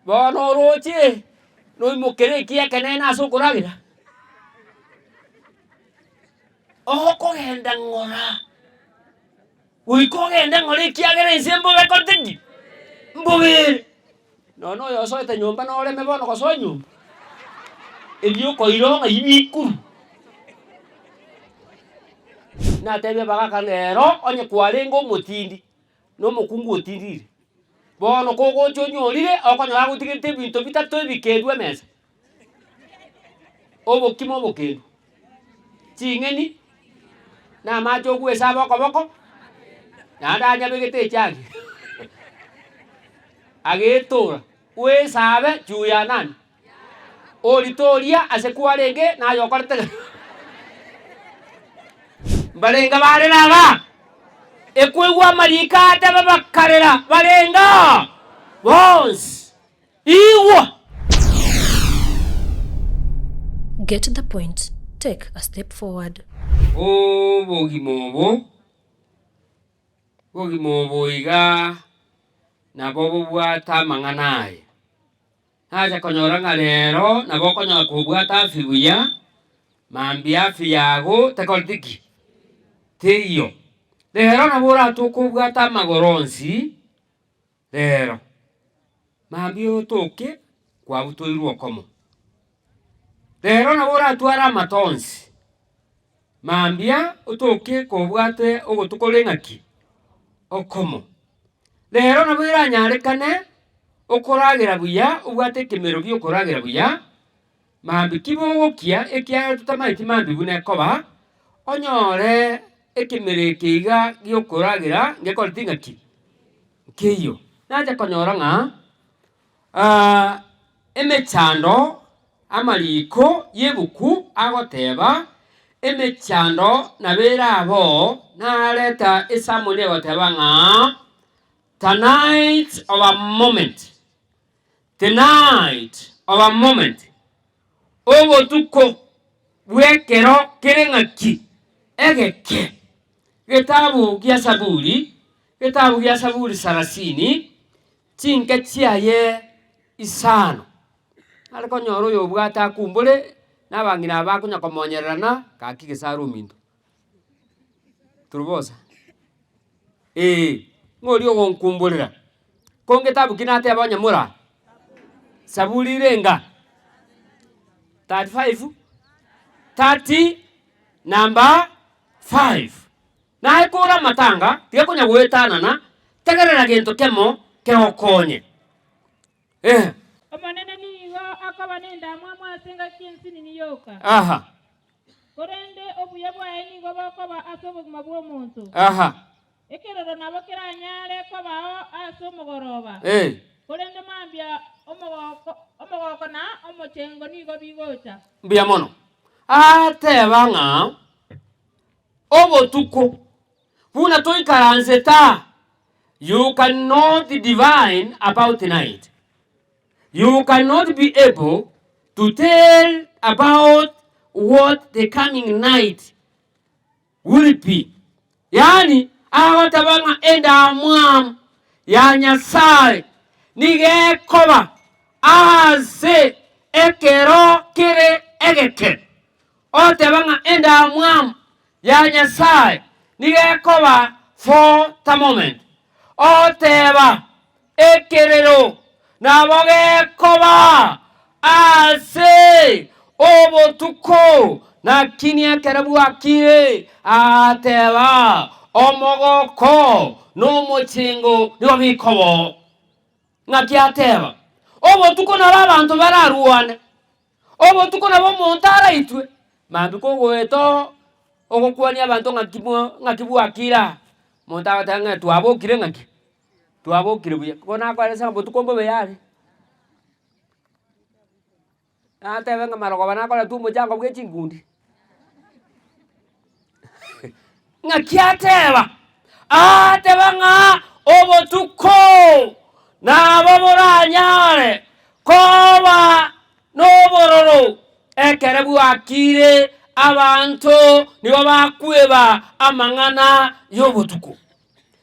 Bono oroche, noimokere ekiya ekenene ase okoragera? Okogenda ng'ora, goika ogende ng'ora ekiagera ense mbobe ekorete ki? Mbobe ere. Nonya oyo osoete nyomba noreme bono gosoa nyomba, erio okoira ng'ai bikuru. Natebia abagaka rero onye kwarenge omotindi, na omokungu otindire, bono kogocha onyorire, okonyora agotigerete ebinto bitato ebikendu emesa, obokima obokendu, ching'eni, na amache ogwesaba okoboko, naende anyabegete echagi agetora, oesabe juu ya nani? Orite oria ase kwarenge naye okorete ng'a mbarenge barere aba, ekoigwa amariko atebe bakarera barenge aa bonsi. Igwa! Get the point, take a step forward. Obogima obo, obogima obo iga nabo bobwate amang'ana aye. Nacha konyora ng'a rero nabo okonyora kobwata afya buya, mambia afya yago tekoreti ki? Teiyo. Rero nabo oratoke obwate amagoro onsi, rero, mambia otoke kwabutoirwe okomo. Rero nabo oratware amato onsi, mambia otoke kobwate ogotu kore ng'aki? Okomo. Rero nabo eranyarekane okoragera buya obwate ekemero giokoragera buya, mambia ki bogokia ekiagera totamaeti mambia buna ekoba, onyore ekemero eke iga giokoragera ngekoreti ng'aki? Nkeiyo. Nacha konyora ng'a emechando amariko y'ebuku agoteba, emechando nabo erabe oo, nareta esamoni egoteba ng'a the night of a moment, the night of a moment, obotuko bw'ekero kere ng'aki? Egeke. Getabu gia Saburi, getabu gia Saburi sarasini, chinke chiaye isano. Nare konyora oyobwate akumbore, na abang'ina aba bakonya komonyererana, gaki gesare ominto. Turubosa, ee, ng'a oria ogonkumborera, ko ngetabu ki nateba onye mora? Saburi irenga? 35, 30 number 5. Naye kore amatanga, tiga konya goetanana, tegerera gento kemo kegokonye. Eh. Omonene nigo akoba nendamwamu ase engaki ensinini yoka, Aha. korende obuya bwaye nigo bokoba ase obogima bw'omonto. Aha. Ekeroro nabo keranyare kobao ase omogoroba, Eh. korende mambia omogoko, omogoko na omochengo nigo bigocha. Mbuya mono. Ateba ng'a obotuko buna toikaransete aa, you cannot divine about night, you cannot be able to tell about what the coming night will be. Yaani agoteba ng'a endamwamu ya Nyasae nigo ekoba ase ekero kere egeke. Oteba ng'a endamwamu ya Nyasae nigo ekoba for the moment. Oteba ekerero nabo gekoba ase obotuko, lakini ekero bwakire agateba omogoko na omochengo nigo bikoba oo. Ng'aki ateba? Obotuko nabo abanto bararwane. Obotuko nabo omonto araitwe, mambia kogoeta oo ogokwania abanto ng'aki mwa ng'aki bwakire aa, omonto agoteba ng'a twabokire ng'aki, twabokire buya, bono nakoeresa ng'a botuko mbobe yare. Natebe ng'a marogoba nakoretwa omochango bwa echinkundi. Ng'aki ateba? Ateba ng'a obotuko nabo boranyare koba nobororo, ekero bwakire abanto nigo bakweba amang'ana y'obotuko.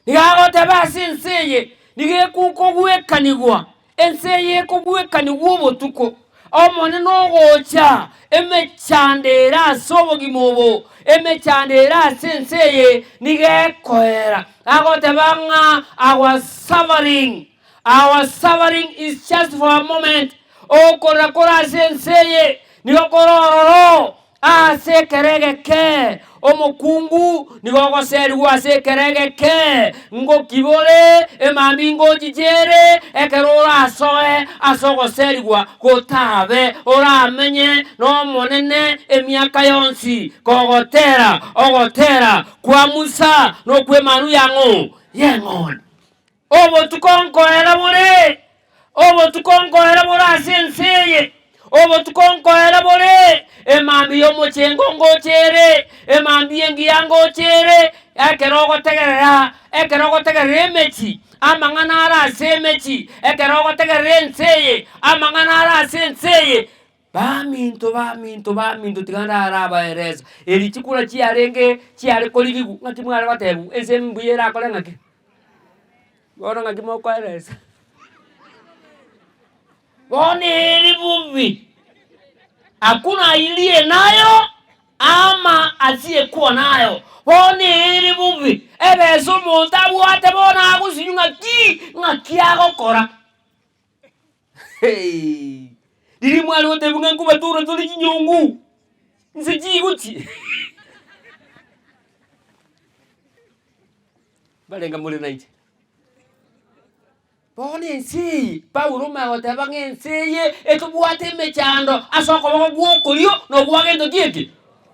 Nigo agoteba ase ense eye nigo ekogwekanigwa. Ense eye ekogwekanigwa obotuko, Omonene ogocha, emechando ere ase obogima obo, emechando ere ase ense eye nigo ekoera. Agoteba ng'a our suffering, our suffering is just for a moment, okorera kore ase ense eye nigo kore ororo Ase ekero egeke omokungu nigo ogoserigwa ase ekero egeke, ngokibore emambia ingochiche ere, ekero orasoe ase ogoserigwa gotabe, oramenye n'Omonene emiaka yonsi, kogotera ogotera kwa Musa na okw'Emanwa yang'o y'Eng'ondi. Obotuko nkoera bore, obotuko nkoera bore ase ense eye, obotuko nkoera bore, emambia y'omochengo ngocha ere, emambia engiya ngocha ere, ekero ogotegerera, ekero ogotegerera emechi, amang'ana are ase emechi, ekero ogotegerera ense eye, amang'ana are ase ense eye, baminto baminto baminto tiga ndarabaeresa, eri chikura chiarenge chiare korigigwa, ng'aki mware gotebiwa, ense mbuya erakore ng'aki? Bono ng'aki mokoeresa? Bono eri bobe, hakuna aliye nayo ama asiyekuwa nayo. Bono eri bobe, ebesa omonto abwate bono agosinywa ng'aki, ng'aki agokora. Riria mware gotebia ng'a nkobatura tore chinyongo, inse chigochi. Barenge more nainche. Bono ense eye, Paulo omanye goteba ng'a ense eye etobwate emechando ase okoboko gw'okorio na ogwa gento ki eke?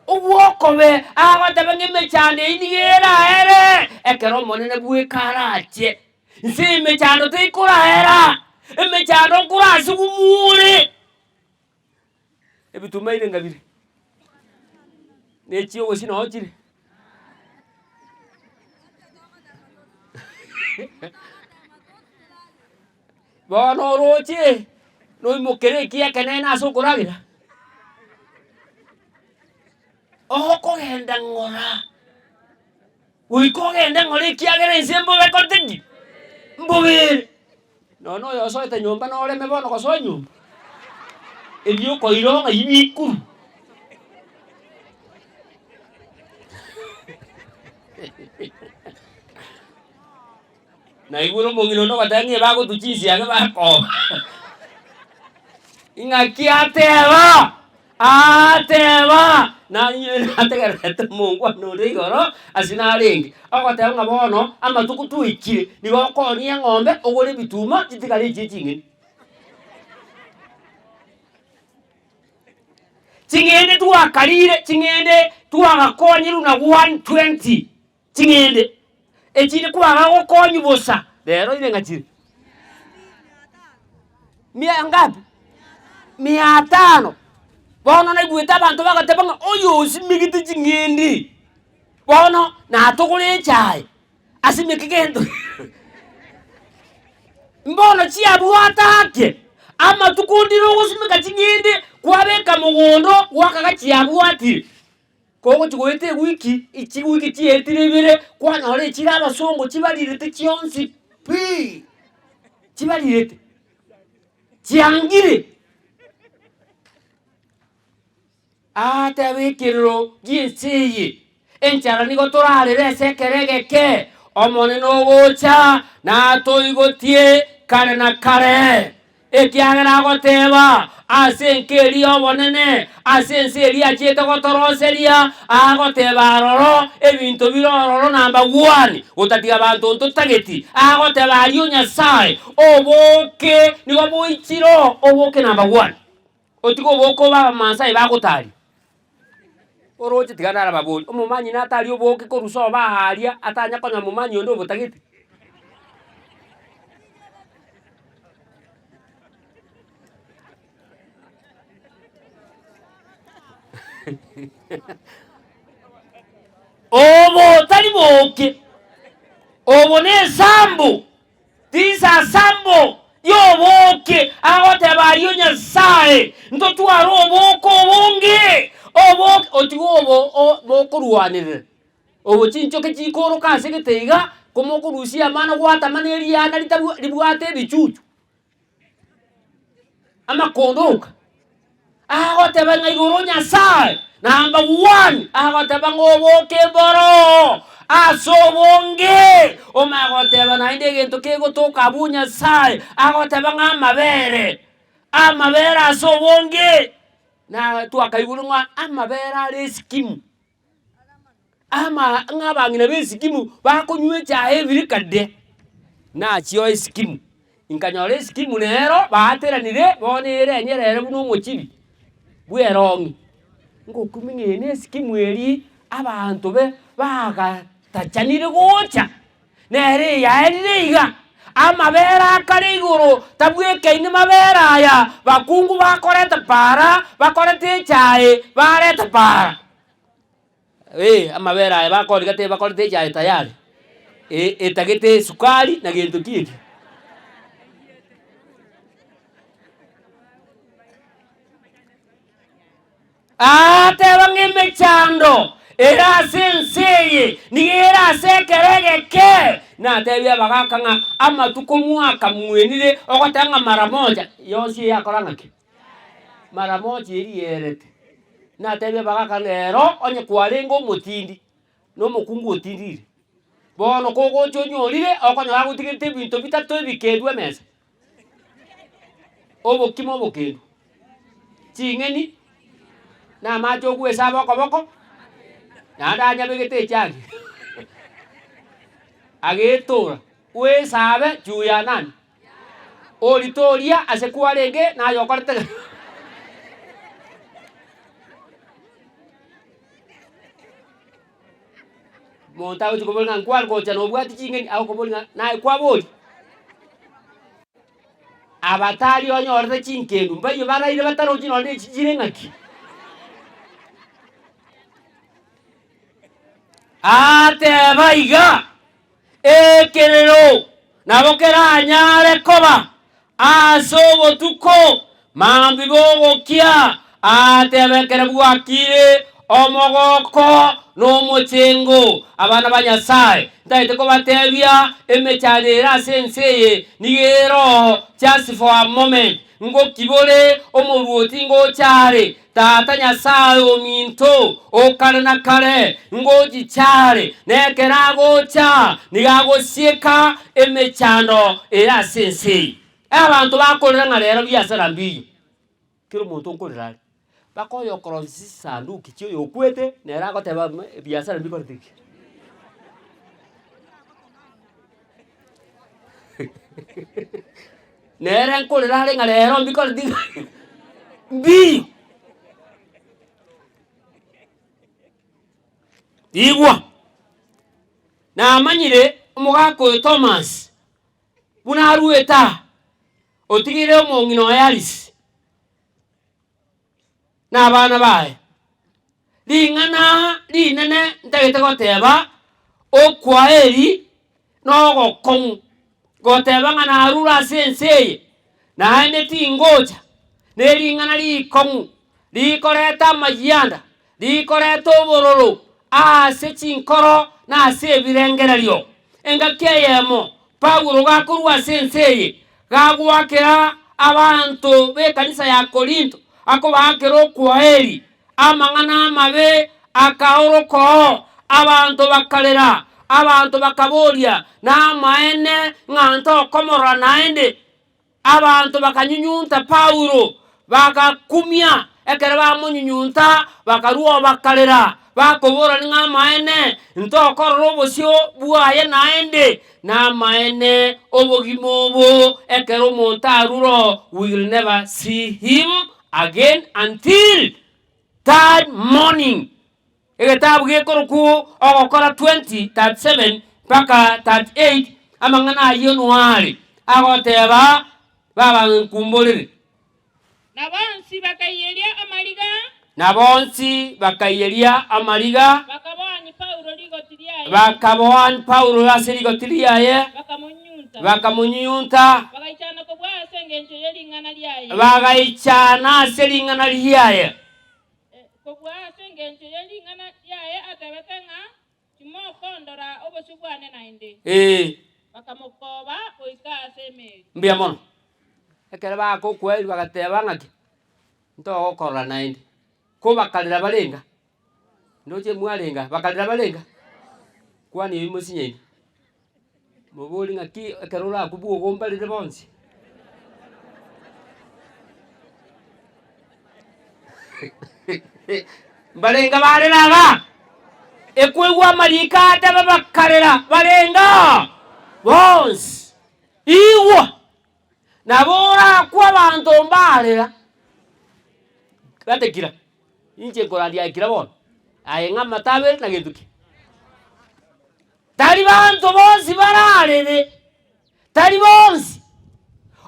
Ogw'okobe. Agoteba ng'a emechando eyio nigo eraere ekero Omonene bweka arache. Inse emechando teikoraera, emechando nkorasegwe more. Ebituma ebi ngabire, ne chiogosi noo chire. Bono oroche, noimokere ekiya ekenene ase okoragera, okogenda ng'ora, goika ogende ng'ora ekiagera ense mbobe ekorete ki? Mbobe ere. Nonya oyosoete nyomba noreme bono gosoa nyomba, erio okoira ng'ai bikuru. Naigure omong'ina onde ogoteba ng'a ebagotwa chinsiaga bakoba. Ing'aki ateba? Aateba, nanye nategererete omongwana ore igoro ase narenge, ogoteba ng'a bono amatuko twaikire, nigo okoonia eng'ombe ogore ebituma chitigare echi eching'eni. Ching'ende twakarire, ching'ende twagakonyirwe na 120, ching'ende echinde kwagagokonywa bosa, rero ire ng'a chire mia ngapi? Mia tano. Bono naigwete abanto bagoteba ng'a oyo osimegete ching'ende, bono natogore echae, asimeke gento Mbono chiabwate ake, amatuko ndire ogosimeka ching'ende, kwabeka mogondo, gwakaga chiabwatire. Kogochia goeta ewiki, chiwiki chietire ibere, kwanyora echire abasongo chibarirete chionsi pi, chibarirete, chiangire. Aateba ekerero gi'ense eye, Enchara nigo torarere ase ekero egeke, Omonene ogocha natoigotie kare na kare. Ekiagera agoteba, Ase enka eria y'obonene, ase ense eria achiete gotoroseria, agoteba aroro, ebinto bire ororo namba one, gotatiga abanto ntotageti, agoteba aria o Nyasae, oboke nigo boichire oo, oboke namba one. Otige oboke obe Abamaasai bagotaria. Oroche tiga narababorie, omomanyi natarie oboke korwa sobo aaria atanya konya omomanyi onde obotagete? Obo tari boke, obo ne esambu. Tinsasambo y'obooke, agoteba ayio Nyasae, ntotware obooke obonge, obooke otige obo o bokorwanerera. Obo chinchoke chikoroka ase gete iga, komokorusia amana gwatama ne riana ritabwa ribwate ebichuchu. Amakondoka. Agoteba ng'a igoro Nyasae, number one, agoteba ng'a oboke mboro ase obonge. Omanye goteba naende egento kegotoka abwo Nyasae, agoteba ng'a amabere, amabere ase obonge. Na twakaigure ng'a amabere are esikimu, ama ng'a abang'ina ba esikimu bakonywa echae ebirika de, nachio esikimu. Nkanyora esikimu nero baateranire bono ere enyerere buna omochibi bw'erong'i. Ngokumia ng'a eye na esikimu eria abanto be bagatachanire gocha, nere eyaerire iga, amabere akare igoro tabwekaini mabere aya, bakungu bakoreta para, bakorete echae, bareta para. Eh, amabere aya bakoriga tibakorete echae tayari, e- etagete esukari na gento ki ekio. Aateba ng'a emechando ere ase ense eye nigo ere ase ekero egeke. Natebie abagaaka ng'a amatuko mwaka mwenire ogoteba ng'a mara moja yonsi eye akora ng'aki? Mara moja eria yerete. Natebie abagaaka ng'a ero onye kwarenge omotindi, na omokungu otindire, bono kogocha onyorire okonyora agotigerete ebinto bitato ebikendu emesa. Obokima obokendu, ching'eni, na amache ogwesaba okoboko, naende anyabegete echagi agetora, oesabe juu ya nani? Orite oria ase kwarenge naye okorete gaki. Omonto agochi koboria ng'a nkware gocha nobwati ching'eni, agokoboria ng'a naye kwaboria. Abatari onyorete chinkendu mbaiyo baraire batarochi nonye echi chire ng'aki. Ateba iga, Ekerero nabo keranyare koba ase obotuko, mambia bogokia, atebe ekero bwakire omogoko na omochengo. Abana ba Nyasae, ntagete kobatebia emechando ere ase ense eye nigo ere oo just for a moment. Ngokibore omoruoti ngocha are, Tata Nyasae ominto, o kare na kare, ngochicha are, na ekero agocha nigo agosieka emechando ere ase ense eye. Abanto bakorera ng'a rero biasara mbiyo, kera omonto nkorera are, mpaka oyokorosia chisanduki chia oyokwete, nere agoteba mh ebiasara mbikorete ki? Nere nkorera are ng'a rero mbikoreti ng'a mbiyo. Igwa, namanyire omogaka oyo Thomas, buna aruete aa, otigire omong'ina oye Alice, na abana baye. Ring'ana rinene ntagete goteba, okwaeri nogokong'u, goteba ng'a narure ase ense eye, naende tingocha, ne ring'ana rikong'u, rikoreta amayianda, rikoreta obororo ase chinkoro na ase ebirengererio. Engaki eyemo Paulo gakorwa ase ense eye, gagoakera abanto b'ekanisa ya Korinto, akobaakera okwaeri, amang'ana amabe akaoroka oo, abanto bakarera, abanto bakaboria, Namaene ng'a ntokomorora naende? Abanto bakanyunyunta Paulo, bagakumia. Ekero bamonyunyunta, bakarua bakarera, bakoborania ng'a amaene, ntokorora obosio bwaye naende. Namaene, obogima obo, ekero omonto arure oo, we will never see him again until third morning. Egetabu gekorokwa Ogokora 20:37 mpaka 38, amang'ana ayio noare agoteba, Baba nkumborere. Na bonsi bakaiyeria amariga. Na bonsi bakaiyeria amariga. Bakaboania Paulo rigoti riaye. Bakaboania Paulo ase rigoti riaye. Bakamonyunyunta. Bakamonyunyunta. Bagaichana kobua ase engencho ye ring'ana riaye. Bagaichana ase ring'ana riaye. Kobua ase engencho ye ring'ana riaye atebete ng'a timokondora obosio bwane naende. Ee. Bakamokooba goika ase emeri. Mbuya mono. Ekero bagokweri bagateba ng'aki, ntogokorora naende, ko bakarera barenga, ndoche mwarenga, bakarera barenga, kwani oyio mosinyaine, mobori ng'aki ekero orakwe bwogo mbarere bonsi. Mbarenga barera iga, ekoigwa amariko atebe bakarera barenga bonsi, igwa! Nabo orakwe abanto mbarera, gate kira, inche nkorandia aye kira bono, aye ng'a amato abere na gento ki? Tari banto bonsi bararere, tari bonsi,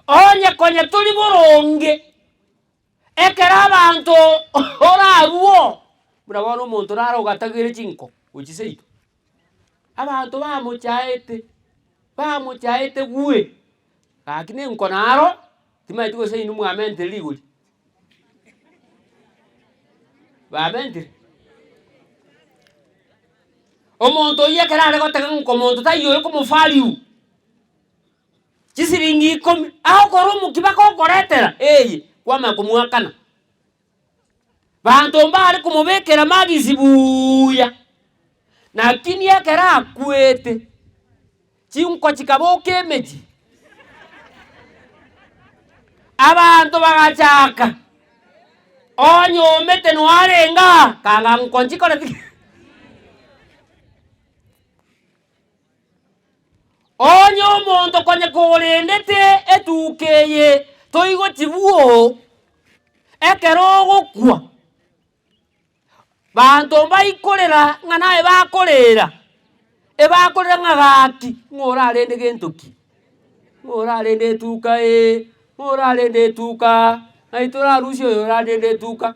onye konya tori boronge, ekero abanto orarwoo, buna bono omonto naro ogatagere chinko gochia seito, abanto bamochaete, bamochaete gwe. Gaki nenko naro, timanyeti gose inwe mwamentire rigori, bamentire? Omonto oyio ekero are gotega ng'a omonto taiyo ore komovalue, chisiringi ikomi, agokora omokia mpaka okoretera eye, kwamanya komoakana. Banto mbare komobekera magisi buuya, lakini ekero akwete, chinko chikaboka emechie, abanto bagachaka, onye omete noarenge aa, kanga nko nchikoreti ki. Onye omonto konya korendete etuka eye toigoti bwoo, ekero ogokwa, banto mbaikorera ng'a naye bakorera, ebakorera ng'a gaki ng'a orarende gento ki, ng'a orarende etuka ee, ng'a orarende etuka, ng'ai torarusie oyo orarende etuka.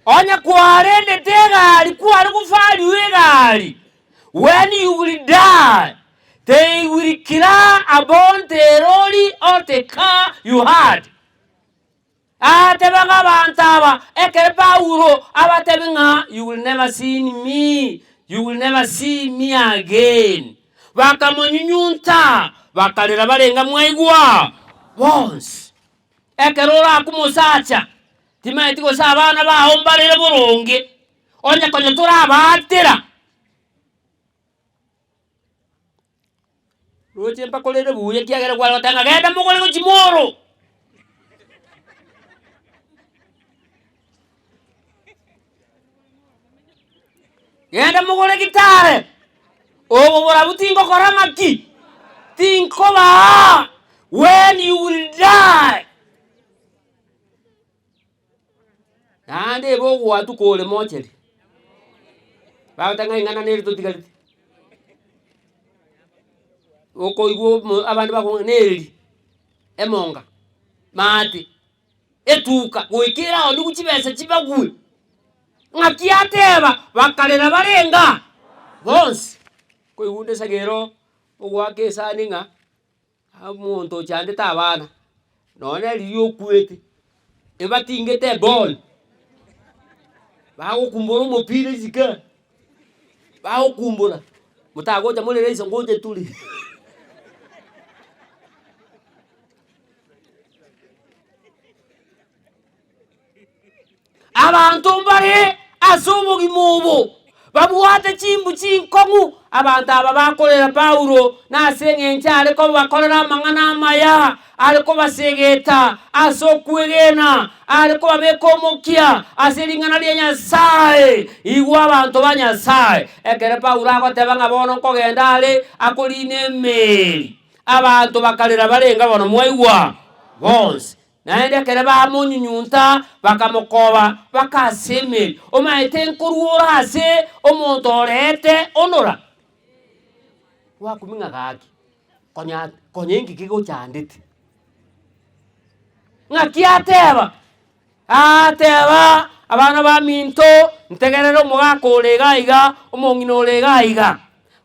Onye kwarendete egari kware gofariwa egari, when you will die, they will cry about the lorry or the car you had. Atebe ng'a abanto aba, ekero Paulo abatebi ng'a you will never see me, you will never see me again. Bakamonyunyunta, bakarera barenge mwaigwa bonsi. Ekero orakwe omosacha, Timanyeti gose abana bao mbarere boronge, onye konya torabaatera. Roche mbakorere buya ekiagera kware goteba ng'a genda mogore gochia moro. Genda mogore gitare, obo borabu tingokora ng'aki? Tinkobaa, when you will die. Naende ebe ogwatuka ore mocheri, bagoteba ng'a ing'ana nere totigareti, okoigwa omo abande bakong'a nereri, emonga, maate, etuka, goika eraoniwu chibesa chibagwe, ng'aki ateba, bakarera barenge aa bonsi, koigwa onde esegi ero, ogoaka esani ng'a. Omonto ochandete abana, nonya riria okwete, ebatingete eball, bagokumbora omopira isiko aa, bagokumbora, motagocha more rahisi ngocha tore. Abanto mbare ase obogima obo babwate chimbu chinkong'u. Abanto aba bakorera Paulo nase engencho are kobakorera amang'ana amaya, are kobasegeta ase okwegena, are kobabeka omokia ase ring'ana ria Nyasae. Igwa abanto ba Nyasae, ekero Paulo agoteba ng'a bono nkogenda are akorina emeri, abanto bakarera barenge bono mwaigwa bonsi. Naende ekero bamonyunyunta, bakamokoba baka ase emeri. Omanyete nkorwa ore ase omonto orete onora? Gwakumia ng'a gaki, konya konya inki kegochandete? Ng'aki ateba? Ateba, abana baminto, ntegerere omogaka ore iga iga, omong'ina ore iga iga.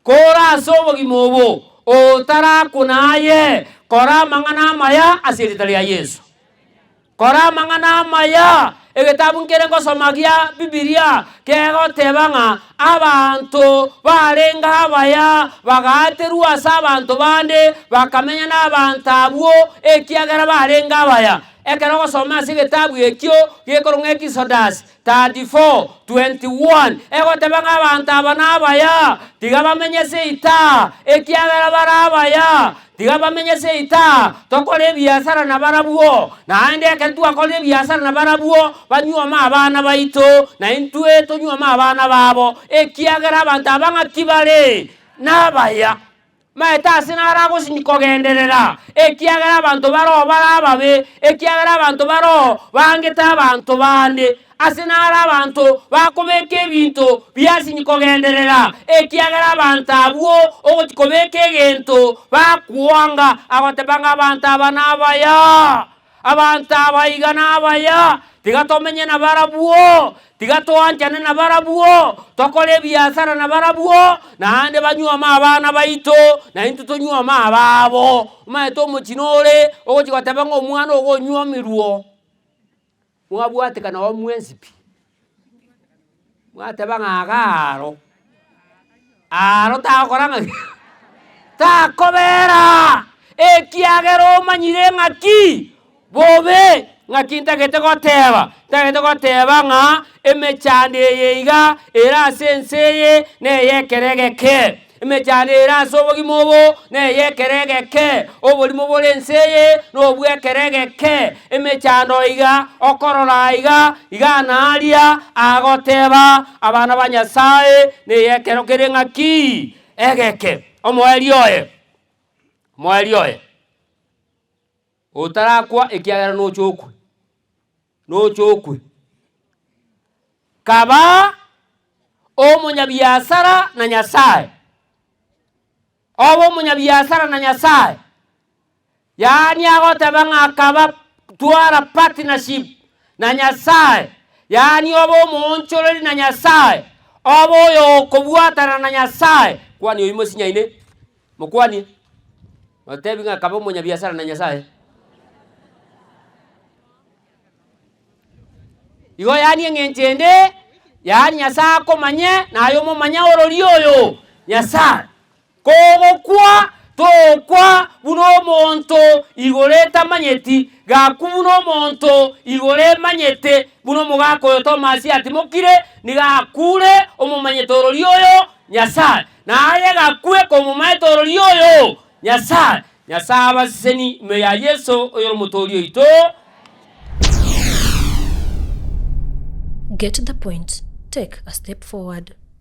Kore ase obogima obo, otarakuna aye, kora amang'ana amaya ase erieta ria Yeso. Kora amang'ana amaya, Egetabu nkere ngosoma gia Bibilia kegoteba ng'a abanto barenge abaya bagaaterwa ase abanto bande, bakamenya nabanto abwo ekiagera barenge abaya. Ekero ogosoma ase egetabu ekio gekorwa ng'a Exodus 34:21, egoteba ng'a abanto aba nabaya, tiga bamenye seita, ekiagera bare abaya, tiga bamenye seita, tokore ebiasara nabarabwo, naende ekero twakorire ebiasara nabarabwo, banyuome abana baito, na intwe tonyuome abana babo, ekiagera abanto aba ng'aki bare? Nabaya. Maete ase naro agosinyi kogenderera, ekiagera abanto baroo bare ababe, ekiagera abanto baroo bangete abanto bande. Ase naro abanto bakobeka ebinto biasinyi kogenderera, ekiagera abanto abwo ogochi kobeka egento bakwanga, agoteba ng'a abanto aba nabaya. Abanto aba iga nabaya, tiga tomenye nabarabwo, tiga toanchane nabarabwo, tokore ebiasara nabarabwo, naende banyuome abana baito, na intwe tonyuome ababo. Omanyete omochie nore, ogochia goteba ng'a omwana ogo onyuomirwe, mwabwatekana oo mwensi pi, mwateba ng'a iga aro, aro tagokora ng'aki takobera, ekiagera omanyire ng'aki bobe, ng'aki ntagete goteba, ntagete goteba ng'a emechando eye iga ere ase ense eye neye ekero egeke. Emechando ere ase obogima obo ney'ekero egeke, oborimo bore ense eye nobw'ekero egeke. Emechando iga okorora aiga, iga na aria, agoteba, Abana ba Nyasae ney'ekero kere ng'aki? Egeke. Omoerio oye, omoerio oye, otarakwa ekiagera noche okwe, noche okwe. Kaba omonyabiasara na Nyasae, obe omonyabiasara na Nyasae, yaani agoteba ng'a kaba twara partnership na Nyasae, yaani obe omoonchoreri na Nyasae, obe oyo okobwatana na Nyasae. Kwani oyio mosinyaine, mokwanie, otebi ng'a kaba omonyabiasara na Nyasae. Igo yaani eng'encho ende, yaani Nyasae akomanye, naye omomanye orori oyo, Nyasae. Kogokwa, tokwa buna omonto igoro etamanyeti, gakwa buna omonto igoro emanyete, buna omogaka oyo Tomasi atimokire, nigo akure omomanyete orori oyo, Nyasae. Naye gakwe komomaete orori oyo, Nyasae. Nyasae abaseseni ime ya Yeso oyore Omotooria oito. Get the point, take a step forward.